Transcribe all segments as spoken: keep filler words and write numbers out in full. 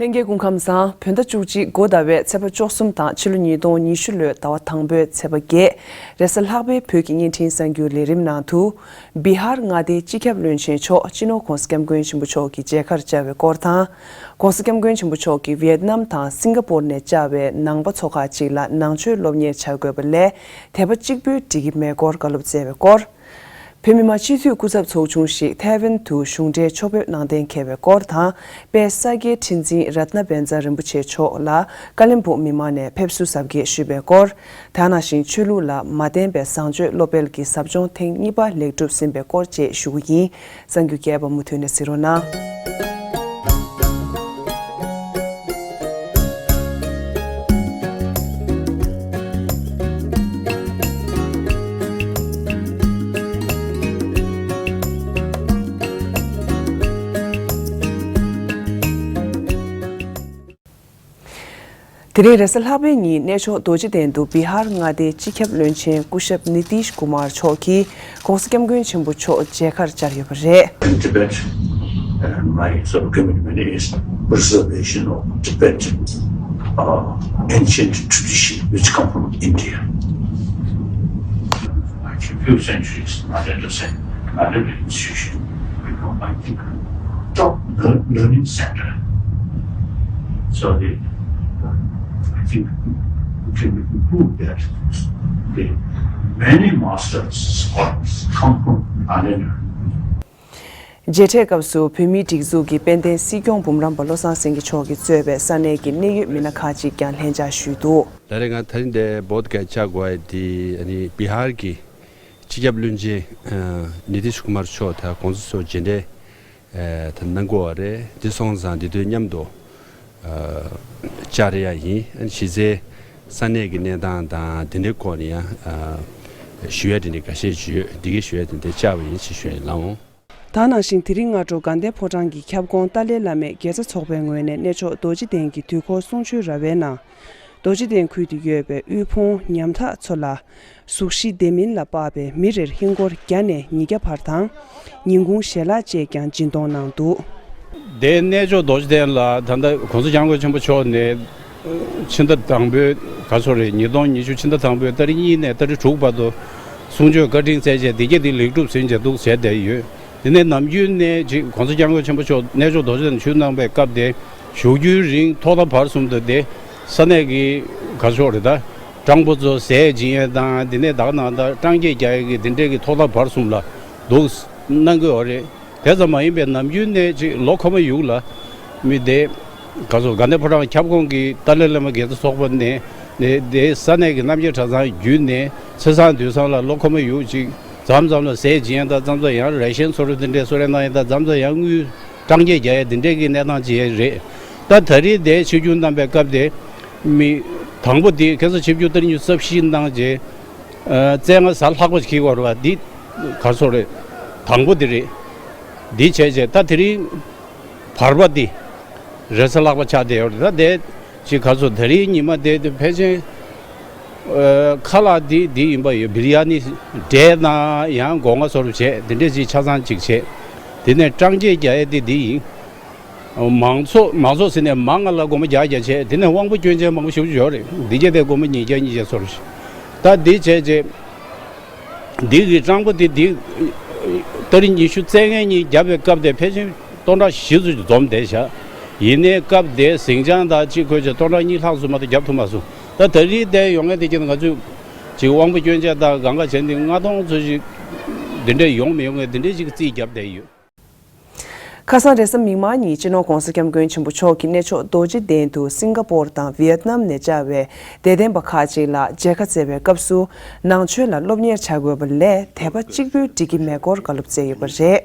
ལྷན་རྒྱས་སྐུ་ཁམས་བཟང་། བོད་ཟླ་བཅུ་གཅིག་འགོ་ཟླ་བའི་ཚེས་པ་བཅུ་གསུམ་དང་ཕྱི་ལོ་ཉིས་སྟོང་ཉི་ཤུ་ལོའི་ཟླ་བ་དང་པོའི་ཚེས་པ་བརྒྱད། རེས་གཟའ་ལྷག་པའི་བོད་ཀྱི་བརྙན་འཕྲིན་གསར་འགྱུར་ལས་རིམ་ནང་དུ། བི་ཧར་མངའ་སྡེའི་སྤྱི་ཁྱབ་བློན་ཆེན་མཆོག་སྤྱི་ནོར་༧གོང་ས་༧སྐྱབས་མགོན་ཆེན་པོ་མཆོག་གི་མཇལ་ཁར་བཅར་བའི་སྐོར་དང་། ༧གོང་ས་༧སྐྱབས་མགོན་ཆེན་པོ་མཆོག་གིས་ཝི་ཡེད་ནམ་དང་སིང་ག་པོར་ནས་བཅར་བའི་ནང་པ་ཚོ་ཁག་ཅིག་ལ་ནང་ཆོས་སློབ་གཉེར་བྱ་དགོས་པ་ལས་དད་པ་གཅིག་པུས་འགྲིག་གི་མེད་སྐོར་བཀའ་སློབ་སྩལ་བའི་སྐོར། བོད་མི་མང་སྤྱི་འཐུས་སྐུ་ཚབ་ཚོགས་ཆུང་ཞིག་ཐའེ་ཝན་དུ་གཞུང་འབྲེལ་ཕྱོགས་ཕེབས་གནང་གཏན་འཁེལ་བའི་སྐོར་དང་། དཔལ་ས་སྐྱའི་ཁྲི་འཛིན་རཏྣ་བཛྲ་རིན་པོ་ཆེ་མཆོག་ལ་ཀ་བློན་སྦུག་མི་མང་ནས་ཕེབས་བསུ་གཟབ་རྒྱས་ཞུས་པའི་སྐོར། དེ་ནང་བཞིན་ཆོས་ལུགས་ལ་མ་བརྟེན་པའི་བཟང་སྤྱོད་སློབ་སྤེལ་གྱི་ཟབ་སྦྱོང་ཐེངས་གཉིས་པ་ལེགས་གྲུབ་ཟིན་པའི་སྐོར་བཅས་ཞུ་རྒྱུ་ཡིན། གསར་འགྱུར་རྒྱས་པ་མུ་མཐུད་ནས་གཟིགས་རོགས་གནང་། དེ་རིང་རེས་གཟའ་ལྷག་པའི་ཉིན་གནས་མཆོག་རྡོ་རྗེ་གདན་དུ་བི་ཧར་མངའ་སྡེའི་སྤྱི་ཁྱབ་བློན་ཆེན་སྐུ་ཞབས་ནི་ཏིཤ་ཀུ་མར་མཆོག་གིས་༧གོང་ས་༧སྐྱབས་མགོན་ཆེན་པོ་མཆོག་མཇལ་ཁར་བཅར་ཡོད་པ་རེད། In Tibet, and my sort of commitment is preservation of Tibetan uh, ancient tradition which come from India. Like a few centuries, not at the same, not an institution, become, I think, top lear- learning center. So the, I think we can conclude that the many masters, scholars come from Nalanda. མཇལ་འཕྲད་སྐབས་སུ་བོད་མིའི་སྒྲིག་འཛུགས་ཀྱི་དཔལ་ལྡན་སྲིད་སྐྱོང་འབུམ་རམས་པ་བློ་བཟང་སེང་གེ་མཆོག་གིས་གཙོས་པའི་ས་གནས་ཀྱི་གནད་ཡོད་མི་སྣ་ཁག་ཅིག་ཀྱང་ལྷན་བཅར་ཞུས་འདུག་ད་རེས་ང་ད་རིང་འདིར་བོད་སྐད་བཅར་དགོས་པ་དེ་ཨ་ནི་བི་ཧར་གྱི་སྤྱི་ཁྱབ་བློན་ཆེན་ནི་ཏིཤ་ཀུ་མར་མཆོག་ད་གོང་ས་མཆོག་མཇལ་འཕྲད་ད་གནང་དགོས་པ་རེད། འདི་སོང་ཙང་འདི་དུས་མཉམ་དུ་བཅར་ཡ་ཡིན། གཞི་རྩའི་ས་གནས་ཀྱི་གནས་སྟངས་དང་དེ་འདྲའི་སྐོར་ནས་ཡང་ཞུ་ཡ་དེ་འདྲ་འགའ་ཤས་ཡོད། འདི་གའི་ཞུ་ཡ་དེ་འདྲ་བཅར་བ་ཡིན་ཞེས་ཞུ་ཡ་ཡིན་ལགས། ད་ནང་བཞིན་དེ་རིང་སྔ་དྲོ་དགའ་ལྡན་ཕོ་བྲང་གི་ཁྱབ་ཁོངས་ཏཱ་ལའི་བླ་མས་དགེ་རྩ་ཚོགས་པའི་ངོས་ནས་གནས་མཆོག་རྡོ་རྗེ་གདན་གྱི་དུས་འཁོར་གསུང་ཆོས་ར་བའི་ནང་། རྡོ་རྗེ་གདན་ཁུལ་དུ་ཡོད་པའི་དབུལ་ཕོངས་ཉམ་ཐག་ཚོ་ལ་གཟུགས་གཞི་དེ་མིན་ལ་དཔག་པའི་མི་རེར་ཧིན་སྒོར་བརྒྱ་ནས་ཉིས་བརྒྱ་བར་དང་། ཉིན་གུང་ཞལ་ལག་བཅས་ཀྱང་སྦྱིན་གཏོང་གནང་འདུག་དེ་གནས་མཆོག་རྡོ་རྗེ་གདན་ལ་ད་ལྟ་༧གོང་ས་༧སྐྱབས་མགོན་ཆེན་པོ་མཆོག་ནས་ཕྱི་ཟླ་དང་པོའི་ག་ཚོད་རེད། ཉིས་སྟོང་ཉི་ཤུ་ཕྱི་ཟླ་དང་པོའི་ཏ་རིག་གཉིས་ནས་ཏ་རིག་དྲུག་བར་དུ་གསུང་ཆོས་བཀའ་དྲིན་སྩལ་བྱས་དེ་གྱད་དེ་ལེགས་གྲུབ་ཟིན་བྱས་འདུག་ཟེར་བསྡད་ཡོད། དེ་ནས་ནམ་རྒྱུན་ནས་ཅིག་༧གོང་ས་༧སྐྱབས་མགོན་ཆེན་པོ་མཆོག་གནས་མཆོག་རྡོ་རྗེ་གདན་མཆོད་གནང་པའི་སྐབས་དེ་བཞུགས་རྒྱུན་རིང་ཐོག་མཐའ་བར་གསུམ་དུ་དེ་ས་གནས་ཀྱི་ག་ཚོད་རེད། ད་སྤྲང་པོ་ཚོ་ཟས་སྦྱིན་ཡས་དང་དེ་ནས་ད་ག་ནང་ད་སྤྲང་སྐྱེས་རྒྱག་ཡས་ཀྱི་དེ་འདྲས་ཀྱི་ཐོག་མཐའ་བར་གསུམ་ལ་འདུག་གནང་གི་ཡོད་རེད། དེ་ཙམ་མ་ཡིན་པའི་ནམ་རྒྱུན་ནས་ཅིག་ལོ་འཁོར་མ་ཡུག་ལ་མི་དེ་ག་ཚོད་དགའ་ལྡན་ཕོ་བྲང་ཁྱབ་ཁོངས་ཀྱི་ཏཱ་ལའི་བླ་མ་དགེ་རྩ་ཚོགས་པ་ནས་ནས་དེ་ས་གནས་ཀྱི་རྣམ་རྒྱལ་གྲྭ་ཚང་བརྒྱུད་ནས་ཚེས་བཟང་དུས་བཟང་ལ་ལོ་འཁོར་མ་ཡུག་ཅིག་མཚམས་མཚམས་ལ་ཟས་སྦྱིན་ཡས་དང་མཚམས་མཚམས་ཡང་རེ་ཤན་སོ་རུ་དེ་འདྲས་གསོལ་རས་གནང་ཡས་དང་མཚམས་མཚམས་ཡང་དངུལ་སྤྲང་སྐྱེས་རྒྱག་ཡས་དེ་འདྲས་ཀྱི་གནས་སྟངས་ཅིག་རེད། ད་ད་རེས་དེ་ཆིབས་བསྒྱུར་གནང་པའི་སྐབས་དེ་མི་དང་པོ་དེ་ཁ་སང་ཆིབས་བསྒྱུར་ཏ་རིག་ཉི་ཤུ་རྩ་བཞི་གནང་རྗེས། ཨ་བཙས་ང་གཟའ་ལྷག་པ་ཞིག་གི་བར་བ་འདི་ག་ཚོད་རེད། དང་པོ་འདི་རེད། འདི་བྱས་རྗེས་ད་དེ་རིང་བར་པ་འདི་རེས་གཟའ་ལྷག་པ་ཆགས་བསྡད་ཡོད་རེད། ད་དེ་ཅིག་ག་ཚོད་ད་རིང་ཉི་མ་དེ་དེ་ཕལ་ཆེར་ཨ་ཁ་ལག་འདི་འདི་ཡིན་པ་ཡོད། བིར་ཡ་ནི་འབྲས་དང་ཡང་སྒོ་ང་སོ་རུ་བྱས་དེ་འདྲས་ཅིག་ཆ་ཚང་ཅིག་བྱས། དེ་ནས་སྤྲང་སྐྱེས་རྒྱག་ཡས་དེ་འདི་ཡིན། མང་ཚོགས་མང་ཚོགས་ཟེར་ནས་མང་ང་ལ་སྒོར་མོ་བརྒྱ་བརྒྱ་བྱས། དེ་ནས་དབང་པོ་སྐྱོན་ཅན་མང་པོ་ཞེ་པོ་ཅིག་ཡོད་རེད། འདི་གྱད་དེ་སྒོར་མོ་ཉིས་བརྒྱ་ཉིས་བརྒྱ་ཚོར་ཞིག་ད་འདི་བྱས་རྗེས་འདི་གི་སྤྲང་པོ་དེ་འདི་ཏ་རིག་ཉི་ཤུ་རྩ་ལྔ་ཉིན་བརྒྱབ་པའི་སྐབས་དེ་ཕལ་ཆེར་སྟོང་ཕྲག་བཞི་ཙམ་ཅིག་འཛོམས་བསྡད་བཞག་ཡིན་ནའི་སྐབས་དེ་ཟིང་ཆ་དང་གཅིག་ཁོལ་བྱས་སྟོང་ཕྲག་གཉིས་ལྷག་ཙམ་མ་གཏོགས་བརྒྱབ་ཐུབ་མ་སོང་། ད་ད་རེས་དེ་ཡོང་མཁན་དེ་ཀྱང་ང་ཚོས་ཅིག་དབང་པོ་སྐྱོན་ཅན་དང་གང་ག་བྱས་འདི་ལྔ་སྟོང་ཙམ་ཞིག་འདི་འདྲས་ཡོང་མི་ཡོང་ངས་འདི་འདྲས་ཅིག་རྩིས་བརྒྱབ་བསྡད་ཡོད། ཁ་སང་རེས་གཟའ་མིག་དམར་ཉིན་སྤྱི་ནོར་༧གོང་ས་༧སྐྱབས་མགོན་ཆེན་པོ་མཆོག་གིས་གནས་མཆོག་རྡོ་རྗེ་གདན་དུ་སིང་ག་པོར་དང་ཝི་ཡེད་ནམ་ནས་བཅར་བའི་དད་ལྡན་པ་ཁག་ཅིག་ལ་མཇལ་ཁ་བསྩལ་བའི་སྐབས་སུ་ནང་ཆོས་ལ་སློབ་གཉེར་བྱ་དགོས་པ་ལས་དད་པ་གཅིག་པུས་འགྲིག་གི་མེད་སྐོར་བཀའ་སློབ་སྩལ་ཡོད་པ་རེད།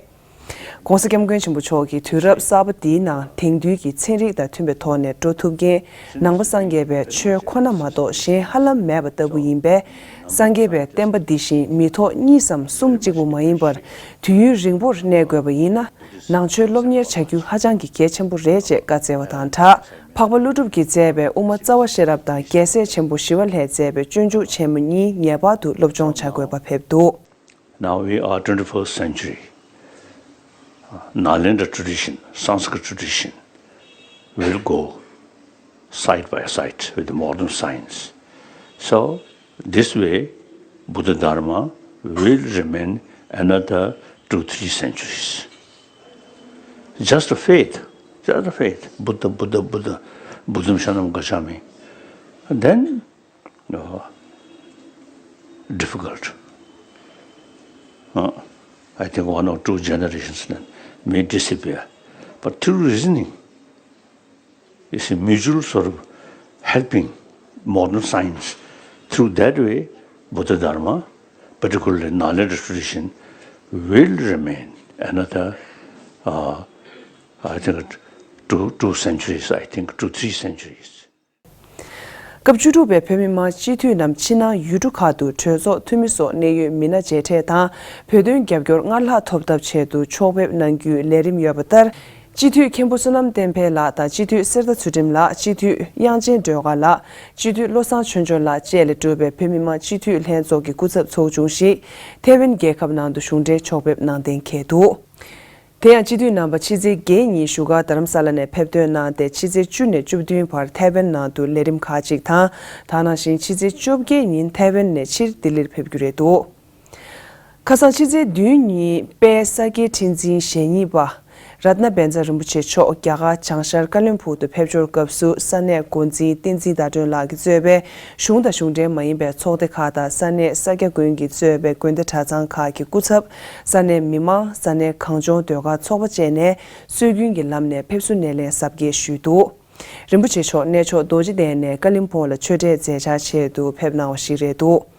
༸གོང་ས་༸སྐྱབས་མགོན་ཆེན་པོ་མཆོག་གིས་དུས་རབས་གསར་པ་འདིའི་ནང་དེང་དུས་ཀྱི་ཚན་རིག་དང་མཐུན་པའི་ཐོག་ནས་འགྲོ་ཐུབ་མཁན་ནང་པ་སངས་རྒྱས་པའི་ཆོས་ཁོ་ན་མ་གཏོགས་གཞན་ཧ་ལམ་མེད་པ་ལྟ་བུ་ཡིན་པས། སངས་རྒྱས་པའི་བསྟན་པ་འདི་བཞིན་མི་ཐོག་གཉིས་སམ་གསུམ་གཅིག་པུ་མ་ཡིན་པར། དུས་ཡུན་རིང་པོར་གནས་དགོས་པ་ཡིན་ན། ནང་ཆོས་སློབ་གཉེར་བྱ་རྒྱུ་ཧ་ཅང་གི་གལ་ཆེན་པོ་རེད་ཅེས་བཀའ་སྩལ་བ་དང་སྦྲགས། འཕགས་པ་ཀླུ་སྒྲུབ་ཀྱིས་མཛད་པའི་དབུ་མ་རྩ་བ་ཤེས་རབ་དང་རྒྱལ་སྲས་ཆེན་པོ་ཞི་བ་ལྷས་མཛད་པའི་སྤྱོད་འཇུག་ཆེན་མོ་གཉིས་ངེས་པར་དུ་སློབ་སྦྱོང་བྱ་དགོས་པ་ཕེབས་འདུག Now we are twenty-first century. Nalanda tradition, Sanskrit tradition, will go side by side with modern science. So, this way, Buddha Dharma will remain another two, three centuries. Just the faith, just the faith, Buddha, Buddha, Buddha, Buddham Sharanam Gacchami. Then, uh, difficult. Uh, I think one or two generations then may disappear. But through reasoning, it's a mutual sort of helping modern science. Through that way, Buddha Dharma, particularly Nagaland tradition, will remain another, uh, I think, two, two centuries, I think, two, three centuries. སྐབས་བཅུ་དྲུག་པའི་བོད་མི་མང་སྤྱི་འཐུས་རྣམས་ཕྱི་ནང་ཡུལ་གྲུ་ཁག་ཏུ་གྲོས་ཚོགས་འཐུས་མི་སོགས་གནད་ཡོད་མི་སྣ་མཇལ་འཕྲད་དང་བོད་དོན་རྒྱབ་སྐྱོར་སྔར་ལྷག་ཐོབ་ཐབས་ཆེད་དུ་ཕྱོགས་ཕེབས་གནང་རྒྱུའི་ལས་རིམ་ཡོད་པ་ལྟར། སྤྱི་འཐུས་མཁན་པོ་བསོད་ནམས་བསྟན་འཕེལ་ལགས་དང་སྤྱི་འཐུས་གསེར་རྟ་ཚུལ་ཁྲིམས་ལགས། སྤྱི་འཐུས་དབྱངས་ཅན་སྒྲོལ་དཀར་ལགས། སྤྱི་འཐུས་བློ་བཟང་ཆོས་འབྱོར་ལགས་བཅས་ལས་གྲུབ་པའི་བོད་མི་མང་སྤྱི་འཐུས་ལྷན་ཚོགས་ཀྱི་སྐུ་ཚབ་ཚོགས་ཆུང་ཞིག་ཐེ་ཝན་རྒྱལ་ཁབ་ནང་དུ་གཞུང་འབྲེལ་ཕྱོགས་ཕེབས་གནང་གཏན་འཁེལ་འདུག་དེ་ཡང་སྤྱི་འཐུས་རྣམ་པ་ཕྱི་ཚེས་བརྒྱད་ཉིན་བཞུགས་སྒར་རྡ་རམ་ས་ལ་ནས་ཕེབས་ཐོན་གནང་སྟེ་ཕྱི་ཚེས་བཅུ་ནས་བཅུ་བདུན་བར་ཐའེ་ཝན་ནང་དུ་ལས་རིམ་ཁག་ཅིག་དང་། ད་ག་ནང་བཞིན་ཕྱི་ཚེས་བཅོ་བརྒྱད་ཉིན་ཐའེ་ཝན་ནས་ཕྱིར་ལྡི་ལིར་ཕེབས་རྒྱུ་རེད་འདུག་ཁ་སང་ཕྱི་ཚེས་བདུན་ཉིན་དཔལ་ས་སྐྱའི་ཁྲི་འཛིན་ཞེ་གཉིས་པ་རཏྣ་བཛྲ་རིན་པོ་ཆེ་མཆོག་རྒྱ་གར་བྱང་ཤར་ཀ་ལོན་སྦུག་ཏུ་ཕེབས་འབྱོར་སྐབས་སུ་ས་གནས་འགོ་འཛིན་བསྟན་འཛིན་ཟླ་སྒྲོན་ལགས་ཀྱིས་གཙོས་པའི་གཞུང་དང་གཞུང་འབྲེལ་མ་ཡིན་པའི་ཚོགས་སྡེ་ཁག་དང་ས་གནས་ས་སྐྱ་དགོན་གྱིས་གཙོས་པའི་དགོན་སྡེ་གྲྭ་ཚང་ཁག་གི་སྐུ་ཚབ། ས་གནས་མི་མང་། ས་གནས་གངས་ལྗོངས་ཟློས་གར་ཚོགས་པ་བཅས་ནས་སྲོལ་རྒྱུན་གྱི་ལམ་ནས་ཕེབས་བསུ་སྣེ་ལེན་གཟབ་རྒྱས་ཞུས་འདུག་རིན་པོ་ཆེ་མཆོག་གནས་མཆོག་རྡོ་རྗེ་གདན་ནས་ཀ་ལིམ་པོང་ལ་ཆོས་འབྲེལ་མཛད་འཆར་ཆེད་དུ་ཕེབས་གནང་བ་ཞིག་རེད་འདུག་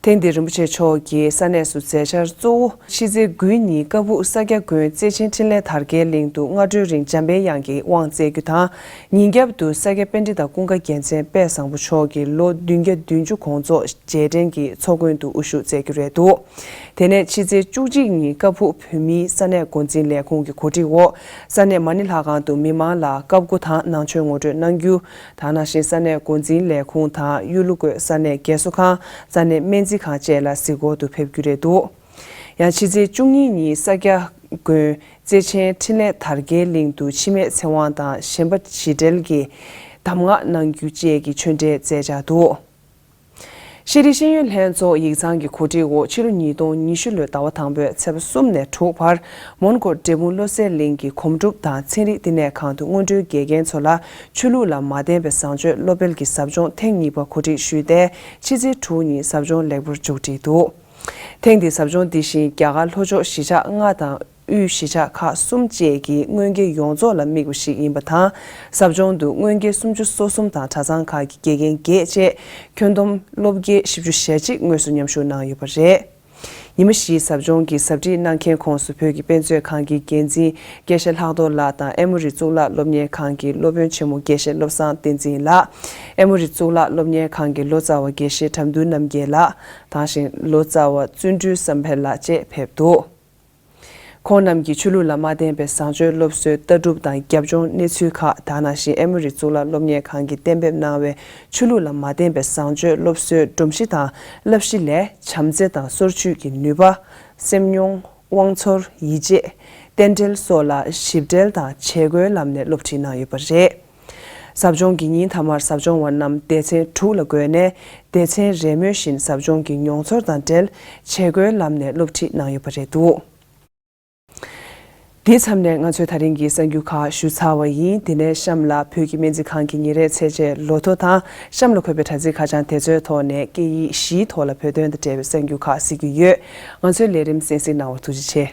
ཐེངས་འདིར་རིན་པོ་ཆེ་མཆོག་གི་ས་གནས་སུ་མཛད་འཆར་གཙོ་བོ་ཕྱི་ཚེས་དགུའི་ཉིན་ཀ་སྦུག་ས་སྐྱ་དགོན་རྩེ་ཆེན་འཕྲིན་ལས་དར་རྒྱས་གླིང་དུ་སྔ་དྲོའི་རིང་འཇམ་པའི་དབྱངས་ཀྱི་དབང་སྩལ་རྒྱུ་དང་། ཉིན་རྒྱབ་ཏུ་ས་སྐྱ་པཎྜི་ཏ་ཀུན་དགའ་རྒྱལ་མཚན་དཔལ་བཟང་པོ་མཆོག་གིས་ལོ་བདུན་བརྒྱ་བདུན་ཅུ་དགོངས་རྫོགས་རྗེས་དྲན་གྱི་ཚོགས་མགོན་དུ་དབུ་བཞུགས་མཛད་རྒྱུ་རེད་འདུག་དེ་ནས་ཕྱི་ཚེས་བཅུ་གཅིག་ཉིན་ཀ་སྦུག་བོད་མིའི་ས་གནས་འགོ་འཛིན་ལས་ཁུངས་ཀྱི་གོ་སྒྲིག་འོག་ས་གནས་མ་ཎི་ལྷ་ཁང་དུ་མི་མང་ལ་བཀའ་བསྒོ་དང་ནང་ཆོས་ངོ་སྤྲོད་གནང་རྒྱུ། ད་ག་ནང་བཞིན་ས་གནས་འགོ་འཛིན་ལས་ཁུངས་དང་གཡུ་ལོ་བཀོད་ས་གནས་རྒས་གསོ་ཁང་། ས་གནས་སྨན་རྩིས་ཁང་བཅས་ལ་གཟིགས་སྐོར་དུ་ཕེབས་རྒྱུ་རེད་འདུག་ཡང་ཕྱི་ཚེས་བཅུ་གཉིས་ཉིན་ས་སྐྱ་དགོན་རྩེ་ཆེན་འཕྲིན་ལས་དར་རྒྱས་གླིང་དུ་འཆི་མེད་ཚེ་དབང་དང་གཞན་པ་བྱིས་བྲལ་གྱི་གདམས་ངག་གནང་རྒྱུ་བཅས་ཀྱི་ཆོས་འབྲེལ་མཛད་འཆར་འདུག་ཤེས་རིག་ཤེས་ཡོན་ལྷན་ཚོགས་ཡིག་ཚང་གི་གོ་སྒྲིག་འོག་ཕྱི་ལོ་ཉིས་སྟོང་ཉི་ཤུ་ལོའི་ཟླ་བ་དང་པོའི་ཚེས་པ་གསུམ་ནས་དྲུག་བར་མོན་གྷོ་འབྲས་སྤུངས་བློ་གསལ་གླིང་གི་གོམ་སྒྲུབ་དང་ཚན་རིག་བསྟི་གནས་ཁང་དུ་སྔོན་འགྲོའི་དགེ་རྒན་ཚོ་ལ་ཆོས་ལུགས་ལ་མ་བརྟེན་པའི་བཟང་སྤྱོད་སློབ་སྤེལ་གྱི་ཟབ་སྦྱོང་ཐེངས་གཉིས་པ་གོ་སྒྲིག་ཞུས་ཏེ་ཕྱི་ཚེས་དྲུག་ཉིན་ཟབ་སྦྱོང་ལེགས་པོར་མཇུག་སྒྲིལ་འདུག་ཐེངས་འདིའི་ཟབ་སྦྱོང་འདི་བཞིན་རྒྱ་གར་ལྷོ་ཕྱོགས་གཞིས་ཆགས་ལྔ་དང་དབུས་གཞིས་ཆགས་ཁག་གསུམ་བཅས་ཀྱི་སྔོན་དགེ་ཡོངས་རྫོགས་ལ་དམིགས་པ་ཞིག་ཡིན་པ་དང་། ཟབ་སྦྱོང་དུ་སྔོན་དགེ་སུམ་ཅུ་སོ་གསུམ་དང་གྲྭ་ཚང་ཁག་གི་དགེ་རྒན་བརྒྱད་བཅས་ཁྱོན་བསྡོམས་སློབ་དགེ་བཞི་བཅུ་ཞེ་གཅིག་དངོས་སུ་མཉམ་ཞུགས་གནང་ཡོད་པ་རེད། ཉི་མ་བཞིའི་ཟབ་སྦྱོང་གི་ཟབ་ཁྲིད་གནང་མཁན་ཁོངས་སུ་བོད་ཀྱི་དཔེ་མཛོད་ཁང་གི་འགན་འཛིན་དགེ་བཤེས་ལྷག་རྡོར་ལགས་དང་ཨེ་མོ་རི་གཙུག་ལག་སློབ་གཉེར་ཁང་གི་སློབ་དཔོན་ཆེན་མོ་དགེ་བཤེས་བློ་བཟང་བསྟན་འཛིན་ལགས། ཨེ་མོ་རི་གཙུག་ལག་སློབ་གཉེར་ཁང་གི་ལོ་ཙཱ་བ་དགེ་བཤེས་དགྲ་འདུལ་རྣམ་རྒྱལ་ལགས་དང་། གཞན་ལོ་ཙཱ་བ་བརྩོན་འགྲུས་བསམ་འཕེལ་ལགས་བཅས་ཕེབས་འདུག་ཁོང་རྣམས་ཀྱིས་ཆོས་ལུགས་ལ་མ་བརྟེན་པའི་བཟང་སྤྱོད་སློབ་གསོའི་ལྟ་གྲུབ་དང་རྒྱབ་ལྗོངས་གནས་ཚུལ་ཁག་ད་ག་ནང་བཞིན་ཨེ་མོ་རི་གཙུག་ལག་སློབ་གཉེར་ཁང་གིས་གཏན་འབེབས་གནང་བའི་ཆོས་ལུགས་ལ་མ་བརྟེན་པའི་བཟང་སྤྱོད་སློབ་གསོའི་སྒྲོམ་གཞི་དང་བསླབ་གཞི་ལས་བྱམས་བརྩེ་དང་སོར་ཆུད་ཀྱི་ནུས་པ། སེམས་མྱོང་། དབང་ཚོར། ཡིད་ཆེས། རྟེན་འབྲེལ་སོགས་ལ་ཞིབ་ཕྲའི་ལམ་ནས་སློབ་ཁྲིད་གནང་ཡོད་པ་རེད། ཟབ་སྦྱོང་གི་ཉིན་མཐའ་མར་ཟབ་སྦྱོང་བ་རྣམས་སྡེ་ཚན་དྲུག་ལ་བགོས་ནས་སྡེ་ཚན་རེས་མོས་བཞིན་ཟབ་སྦྱོང་གི་མྱོང་ཚོར་དང་འབྲེལ་བྱེད་སྒོའི་ལམ་ནས་སློབ་ཁྲིད་གནང་ཡོད་པ་རེད་འདུག་དེའི་མཚམས་ནས་ང་ཚོས་ད་རིང་གི་གསར་འགྱུར་ཁག་ཞུས་ཚར་བ་ཡིན། དེ་ནས་གཤམ་ལ་བོད་ཀྱི་སྨན་རྩིས་ཁང་གི་ཉིན་རེའི་ཚེས་བཅད་ལོ་ཐོ་དང་གཤམ་ལ་འཁོད་པའི་དྲ་ཚིགས་ཁ་བྱང་དེ་ཚོའི་ཐོག་ནས་སྐད་ཡིག་བཞིའི་ཐོག་ལ་བོད་དོན་དང་འབྲེལ་བའི་གསར་འགྱུར་ཁག་གཟིགས་རྒྱུ་ཡོད། ང་ཚོའི་ལས་རིམ་གསན་གཟིགས་གནང་བར་ཐུགས་རྗེ་ཆེ།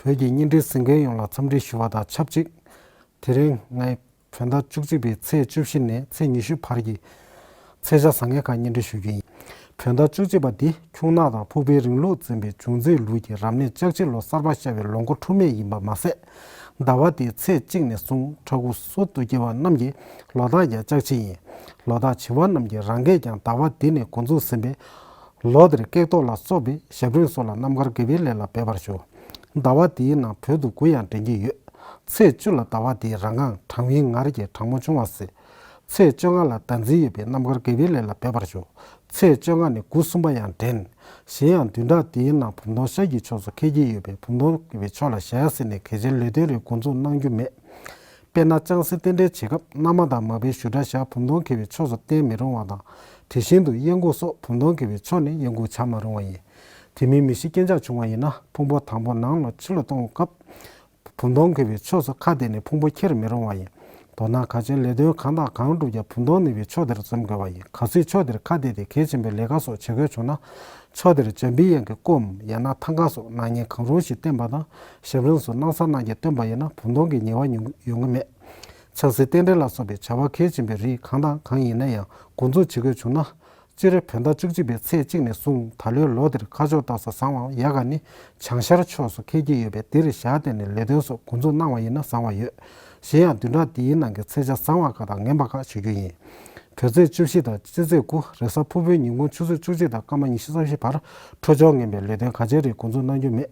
བོད་ཀྱི་བརྙན་འཕྲིན་གཟིགས་མཁན་ཡོངས་ལ་འཚམས་འདྲི་ཞུ་བ་དང་ཆབས་ཅིག་དེ་རིང་ངས་བོད་ཟླ་བཅུ་གཅིག་པའི་ཚེས་བཅུ་བཞི་ནས་ཚེས་ཉི་ཤུ་བར་གྱི་ཚེས་ཆ་བཟང་ངན་ཁག་སྙན་སྒྲོན་ཞུ་རྒྱུ་ཡིན། བོད་ཟླ་བཅུ་གཅིག་པ་འདི་ཁྱུང་ནག་དང་ཕུག་པའི་རིང་ལུགས་འཛིན་པའི་འབྱུང་རྩིས་ལུགས་ཀྱི་རབ་གནས་ལྕགས་བྱི་ལོ་གསར་པ་ཤར་བའི་ལོ་འགོ་འཁྲུག་མེད་ཡིན་པ་མ་ཟད། ཟླ་བ་འདིའི་ཚེས་གཅིག་ནས་བཟུང་ཁྲ་འགུ་སུ་དུ་སྐྱེ་བ་རྣམས་ཀྱི་ལོ་རྟགས་ཀྱང་ལྕགས་བྱི་ཡིན། ལོ་རྟགས་བྱི་བ་རྣམས་ཀྱི་རང་སྐད་ཀྱང་ཟླ་བ་འདི་ནས་འགོ་འཛུགས་ཟིན་པས། ལོ་འདིར་ཀེག་ཏོག་ལ་སོགས་པའི་ཞབས་རིམ་སོགས་ལ་རྣམ་དཀར་དགེ་བའི་ལས་ལ་འབད་པར་ཞུ། ཟླ་བ་འདིའི་ནང་བོད་དུ་དགུ་ཡང་འདྲེན་གྱི་ཡོད། ཚེས་བཅུ་ལ་ཟླ་བ་འདིའི་རང་སྒང་གྲངས་ཡིན་ངར་གྱི་གྲང་མོ་ཆུང་བ་སྲིད། ཚེས་བཅོ་ལྔ་ལ་ཟླ་འཛིན་ཡོད་པས་རྣམ་དཀར་དགེ་བའི་ལས་ལ་འབད་པར་ཞུ། ཚེས་བཅོ་ལྔ་ནས་དགུ་གསུམ་པ་ཡང་འདྲེན། གཞན་ཡང་བདུན་ཕྲག་འདིའི་ནང་བུམ་སྟོང་ཤར་གྱི་ཕྱོགས་སུ་འཁེལ་གྱི་ཡོད་པས་བུམ་སྟོང་འཁེལ་བའི་ཕྱོགས་ལ་ཞལ་གཟིགས་ནས་གལ་ཆེའི་ལས་དོན་རེ་འགོ་འཛུགས་གནང་རྒྱུ་མེད། དཔེར་ན་ལྕང་གསེར་རྟེན་འབྲེལ་བྱེད་སྐབས་མནའ་མ་དང་མ་པའི་ཞུ་སྒྲ་བཞག་བུམ་སྟོང་འཁེལ་བའི་ཕྱོགས་སུ་བསྟན་མི་རུང་བ་དང་། དེ་བཞིན་དུ་གཡས་འགུགས་སོགས་བུམ་སྟོང་འཁེལ་བའི་ཕྱོགས་ནས་གཡས་འགུགས་བྱ་མ་རུང་བ་ཡིན། དེ་མིན་མི་ཤི་རྐྱེན་ཆག་བྱུང་བ་ཡིན་ན་ཕུང་པོ་དང་པོ་ནང་ལ་ཕྱི་ལ་གཏོང་སྐབས། བུམ་སྟོང་འཁེལ་བའི་ཕྱོགས་སུ་ཁ་གཏད་ནས་ཕུང་པོ་འཁྱེར་མི་རུང་བ་ཡིན། མདོར་ན་གལ་ཆེན་ལས་དོན་གང་དང་གང་བསྒྲུབ་ཀྱང་བུམ་སྟོང་གནས་པའི་ཕྱོགས་དེར་འཛོམས་དགོས་པ་ཡིན། གལ་སྲིད་ཕྱོགས་དེར་ཁ་གཏད་དེ་གལ་ཆེན་པོའི་ལས་ཀ་སོགས་བྱེད་དགོས་བྱུང་ན། ཕྱོགས་དེར་འཇམ་པའི་དབྱངས་ཀྱི་སྐུའམ་ཡང་ན་ཐང་ག་སོགས་སྣང་བརྙན་གང་རུང་ཞིག་བསྟན་པ་དང་། ཞབས་རིམ་སོགས་སྣང་གསལ་སྣང་བརྙན་བསྟན་པ་ཡིན་ན་བུམ་སྟོང་གི་ཉེས་པ་ཡོང་ཡོང་གི་མེད། ལྕང་གསེར་རྟེན་འབྲེལ་ལ་སོགས་པའི་བྱ་བ་གལ་ཆེན་པོའི་རིགས་གང་དང་གང་ཡིན་ན་ཡང་འགོ་འཛུགས་བྱེད་དགོས་བྱུང་ན། སྤྱིར་བོད་ཟླ་བཅུ་གཅིག་པའི་ཚེས་གཅིག་ནས་བཟུང་ད་ལོའི་ལོ་འདིར་ཁ་ཕྱོགས་ལྟ་ས་བཟང་བའམ་ཡག་ག་ནི་བྱང་ཤར་ཕྱོགས་སུ་འཁེལ་གྱི་ཡོད་པས་འདིར་ཞལ་བསྟན་ནས་ལས་དོན་སོགས་འགོ་འཛུགས་གནང་བ་ཡིན་ན་བཟང་བ་ཡོད། གཞན་ཡང་བདུན་ཕྲག་འདིའི་ནང་གི་ཚེས་ཆ་བཟང་བ་ཁག་དང་ངན་པ་ཁག་ཞུ་རྒྱུ་ཡིན། བོད་ཚེས་བཅུ་བཞི་དང་སྤྱི་ཚེས་དགུ་རེས་གཟའ་ཕུར་བུའི་ཉིན་གུང་ཆུ་ཚོད་བཅུ་གཅིག་དང་སྐར་མ་ཉི་ཤུ་རྩ་བཞི་བར་འཕྲོད་སྦྱོར་ངན་པའི་ལས་དོན་ག་ཅིའི་རིགས་འགོ་འཛུགས་གནང་རྒྱུ་མེད།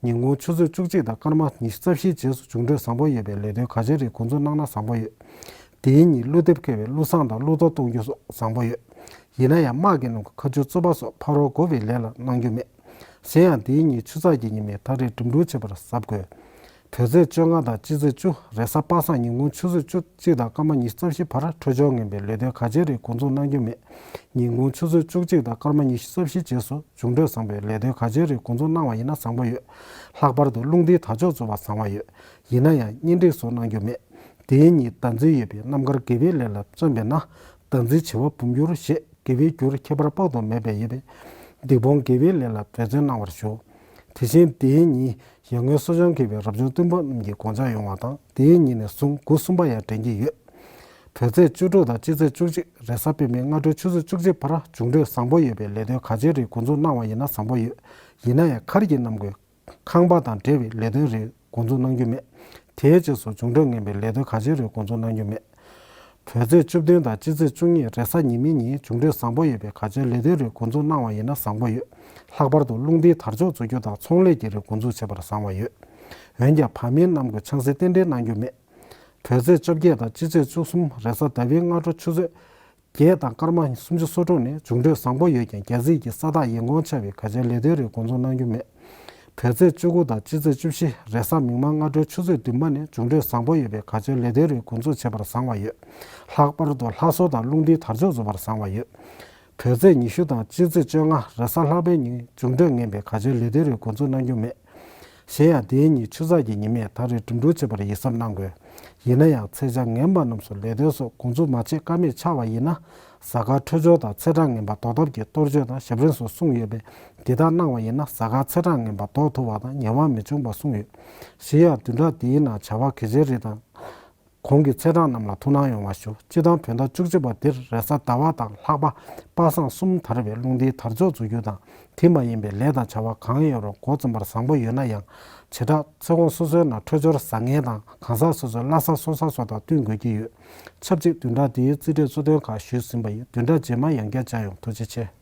ཉིན་གུང་ཆུ་ཚོད་བཅུ་གཅིག་དང་སྐར་མ་ཉི་ཤུ་རྩ་བཞིའི་རྗེས་སུ་འབྱུང་འཕྲོད་བཟང་པོ་ཡོད་པའི་ལས་དོན་ག་ཅིའི་རིགས་འགོ་འཛུགས་གནང་ན་བཟང་པོ་ཡོད། དེའི་ཉིན་ཀླུ་འདེབས་འཁེལ་བའི་ཀླུ་བསངས་དང་ཀླུ་གཏོར་གཏོང་རྒྱུ་སོགས་བཟང་པོ་ཡོད། ཡིན་ན་ཡང་དམག་གི་ནང་གི་མཁའ་སྤྱོད་རྩོད་པ་སོགས་ཕ་རོལ་འགོ་བའི་ལས་ལ་གནང་རྒྱུ་མེད། གཞན་ཡང་དེའི་ཉིན་ཆུ་ཚགས་ཀྱི་ཉི་མས་ད་རེས་འགྲིམ་འགྲུལ་བྱེད་པར་གཟབ་དགོས། བོད་ཚེས་བཅོ་ལྔ་དང་སྤྱི་ཚེས་བཅུ་རེས་གཟའ་པ་སངས་ཉིན་གུང་ཆུ་ཚོད་བཅུ་གཅིག་དང་སྐར་མ་ཉི་ཤུ་རྩ་བཞི་བར་འཕྲོད་སྦྱོར་ངན་པའི་ལས་དོན་ག་ཅིའི་རིགས་འགོ་འཛུགས་གནང་རྒྱུ་མེད། ཉིན་གུང་ཆུ་ཚོད་བཅུ་གཅིག་དང་སྐར་མ་ཉི་ཤུ་རྩ་བཞིའི་རྗེས་སུ་འབྱུང་འཕྲོད་བཟང་པོའི་ལས་དོན་ག་ཅིའི་རིགས་འགོ་འཛུགས་གནང་བ་ཡིན་ན་བཟང་པོ་ཡོད། ལྷག་པར་དུ་རླུང་རྟའི་དར་ལྕོག་འཛུགས་པ་བཟང་བ་ཡོད། ཡིན་ན་ཡང་གཉེན་སྒྲིག་སོགས་གནང་རྒྱུ་མེད། དེའི་ཉིན་ཟླ་འཛིན་ཡོད་པས་རྣམ་དཀར་དགེ་བའི་ལས་ལ་བརྩོན་པས་ན། ཟླ་འཛིན་བྱེ་བ་འབུམ་འགྱུར་ཞེས་དགེ་བའི་རྒྱུར་ཁྱད་པར་དཔག་ཏུ་མེད་པ་ཡོད་པས། སྡིག་སྤོང་དགེ་བའི་ལས་ལ་འབད་བརྩོན་གནང་བར་ཞུ། དེ་བཞིན་དེའི་ཉིན་ཡར་ངོའི་གསོ་སྦྱོང་མཁས་པའི་རབ་བྱུང་སྟོན་པ་རྣམས་ཀྱི་དགོངས་འཆར་ཡོང་བ་དང་དེའི་ཉིན་ནས་བཟུང་དགུ་གསུམ་པ་ཡང་འདྲེན་གྱི་ཡོད། བོད་ཚེས་བཅུ་དྲུག་དང་སྤྱི་ཚེས་བཅུ་གཅིག་རེས་གཟའ་སྤེན་པའི་སྔ་དྲོའི་ཆུ་ཚོད་བཅུ་གཅིག་བར་འབྱུང་འཕྲོད་བཟང་པོ་ཡོད་པའི་ལས་དོན་ག་ཅིའི་རིགས་འགོ་འཛུགས་གནང་བ་ཡིན་ན་བཟང་པོ་ཡོད། ཡིན་ན་ཡང་མཁར་གྱི་གནམ་སྒོའི་ཁང་པ་དང་འབྲེལ་བའི་ལས་དོན་རིགས་འགོ་འཛུགས་གནང་རྒྱུ་མེད། དེའི་རྗེས་སུ་འབྱུང་འཕྲོད་ངན་པའི་ལས་དོན་ག་ཅིའི་རིགས་འགོ་འཛུགས་གནང་རྒྱུ་མེད། བོད་ཚེས་བཅུ་བདུན་དང་སྤྱི་ཚེས་བཅུ་གཉིས་རེས་གཟའ་ཉི་མའི་ཉིན་འབྱུང་འཕྲོད་བཟང་པོ་ཡོད་པའི་ག་ཅིའི་ལས་དོན་རིགས་འགོ་འཛུགས་གནང་བ་ཡིན་ན་བཟང་པོ་ཡོད། ལྷག་པར་དུ་རླུང་རྟའི་དར་ལྕོག་འཛུགས་རྒྱུ་དང་ཚོང་ལས་ཀྱི་རིགས་འགོ་འཛུགས་བྱེད་པར་བཟང་བ་ཡོད། འོན་ཀྱང་བར་མའི་གནམ་སྒོས་ཆང་སའི་རྟེན་འབྲེལ་གནང་རྒྱུ་མེད། བོད་ཚེས་བཅོ་བརྒྱད་དང་སྤྱི་ཚེས་བཅུ་གསུམ་རེས་གཟའ་ཟླ་བའི་སྔ་དྲོ་ཆུ་ཚོད་བརྒྱད་དང་སྐར་མ་སུམ་ཅུ་སོ་དྲུག་ནས་འབྱུང་འཕྲོད་བཟང་པོ་ཡོད་ཀྱང་རྒྱལ་སྲིད་ཀྱི་ས་བདག་ཡིན་གོང་ཆགས་པའི་ག་ཅིའི་ལས་དོན་རིགས་འགོ་འཛུགས་གནང་རྒྱུ་མེད། བོད་ཚེས་བཅུ་དགུ་དང་སྤྱི་ཚེས་བཅུ་བཞི་རེས་གཟའ་མིག་དམར་སྔ་དྲོའི་ཆུ་ཚོད་བདུན་པ་ནས་འབྱུང་འཕྲོད་བཟང་པོ་ཡོད་པའི་ག་ཅིའི་ལས་དོན་རིགས་འགོ་འཛུགས་བྱེད་པར་བཟང་བ་ཡོད། ལྷག་པར་དུ་ལྷ་གསོལ་དང་རླུང་རྟའི་དར་ལྕོག་འཛུགས་པར་བཟང་བ་ཡོད། བོད་ཚེས་ཉི་ཤུ་དང་སྤྱི་ཚེས་བཅོ་ལྔ་རེས་གཟའ་ལྷག་པའི་ཉིན་འབྱུང་འཕྲོད་ངན་པའི་ག་ཅིའི་ལས་དོན་རིགས་འགོ་འཛུགས་གནང་རྒྱུ་མེད། གཞན་ཡང་དེའི་ཉིན་ཆུ་ཚགས་ཀྱི་ཉི་མས་ད་རེས་འགྲིམ་འགྲུལ་བྱེད་པར་ཡིད་གཟབ་གནང་དགོས། ཡིན་ན་ཡང་ཚེས་ཆ་ངན་པ་རྣམས་སུ་ལས་དོན་སོགས་འགོ་འཛུགས་མ་བྱེད་ཀ་མེད་ཆགས་པ་ཡིན་ན། གཟའ་སྐར་འཕྲོད་སྦྱོར་དང་ཚེས་གྲངས་ངན་པ་ཟློག་ཐབས་ཀྱི་གཏོར་མཆོད་དང་ཞབས་རིམ་སོགས་གསུངས་ཡོད་པས་འདི་ལྟར་གནང་བ་ཡིན་ན་གཟའ་སྐར་ཚེས་གྲངས་ངན་པ་ཟློག་ཐུབ་པ་དང་ཉེ་བར་མི་འབྱུང་བ་གསུངས་ཡོད། གཞན་ཡང་བདུན་ཕྲག་འདིའི་ནང་བྱ་བ་གལ་ཆེའི་རིགས་དང་། གོང་གི་ཚེས་གྲངས་རྣམས་ལ་ཐུགས་སྣང་ཡོང་བ་ཞུ། སྤྱིར་བཏང་བོད་ཟླ་བཅུ་གཅིག་པ་འདིར་རེས་གཟའ་ཟླ་བ་དང་ལྷག་པ་པ་སངས་གསུམ་དར་བའི་རླུང་རྟའི་དར་ལྕོག་འཛུགས་རྒྱུ་དང་དེ་མ་ཡིན་པའི་ལས་དང་བྱ་བ་གང་ཡོད་རུང་འགོ་རྩོམ་པར་བཟང་པོ་ཡོད་ན་ཡང་། བྱེ་བྲག་ཚེས་གོང་སོ་སོའི་ནང་འཕྲོད་སྦྱོར་བཟང་ངན་དང་གང་ཟག་སོ་སོའི་བླ་གཟའ་སྲོག་གཟའ་སོགས་དང་བསྟུན་དགོས་ཀྱི་ཡོད། ཆབས་ཅིག་བདུན་ཕྲག་འདིའི་རྩིས་འབྲས་གཙོ་དོན་ཁག་ཞུས་ཟིན་པ་ཡིན། བདུན་ཕྲག་རྗེས་མ་ཡང་བསྐྱར་བཅར་ཡོང་། ཐུགས་རྗེ་ཆེ།